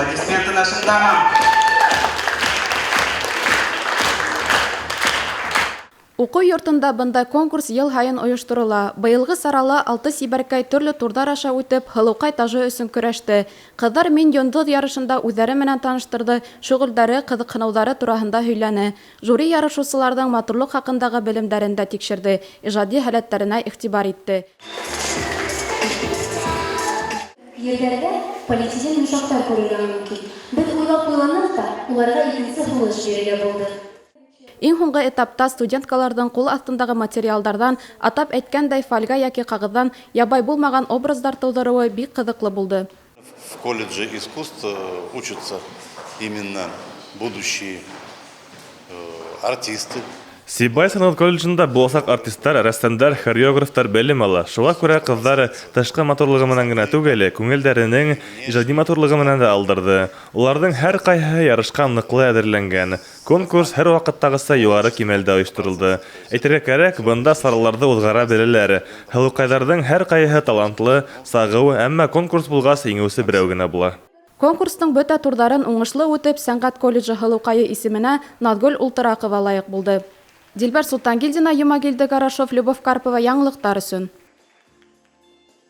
Аплодисменты нашим дамам! Уҡыу йортонда бындай конкурс йыл һайын ойошторола. Быйылғы сарала алты сибәркәй төрлө турҙар аша үтеп, һылыуҡай тажы өсөн көрәште. Ҡыҙҙар Мин йондоҙ ярышында үҙҙәре менән таныштырҙы, шөғөлдәре, ҡыҙыҡһыныуҙары тураһында һөйләне. Жюри ярышыусыларҙың матурлыҡ хаҡындағы белемдәрен дә тикшерҙе, ижади һәләттәренә иғтибар итте. Ерҙәрҙә полиэтилен йомшаҡтар күрергә мөмкин. Беҙ уйлап уйланыҡ та, уларға икенсе һулыш бирергә булдыҡ. Иң һуңғы этапта студенткаларҙың ҡул аҫтындағы материалдарҙан, атап әйткәндәй, фольга йәки ҡағыҙҙан ябай булмаған образдар тыуҙырыуы бик ҡыҙыҡлы булды. В колледже искусств учатся именно будущие артисты. Сибай сәнғәт колледжында буласаҡ артистар, рәссамдар, хореографтар белем ала. Шуға күрә ҡыҙҙар тышҡы матурлығы менән генә түгел, күңелдәренең ижади матурлығы менән дә алдырҙы. Уларҙың һәр ҡайһыһы ярышҡа ныҡлы әҙерләнгән. Конкурс һәр ваҡыттағыса юғары кимәлдә ойошторолдо. Әйтергә кәрәк, бында сараларҙы уҙғара беләләр. Һылыуҡайҙарҙың һәр ҡайһыһы талантлы, сағыу, әммә конкурс булғас, еңеүсе берәү генә була. Конкурстың бөтә турҙарын уңышлы үтеп, сәнғәт колледжы һылыуҡайы исеменә Наҙгөл Ултырақова лайыҡ булды. Дилбәр Султангилдина, Йомагилде Гарашов, Любовь Карпова, яңылыҡтар өсөн.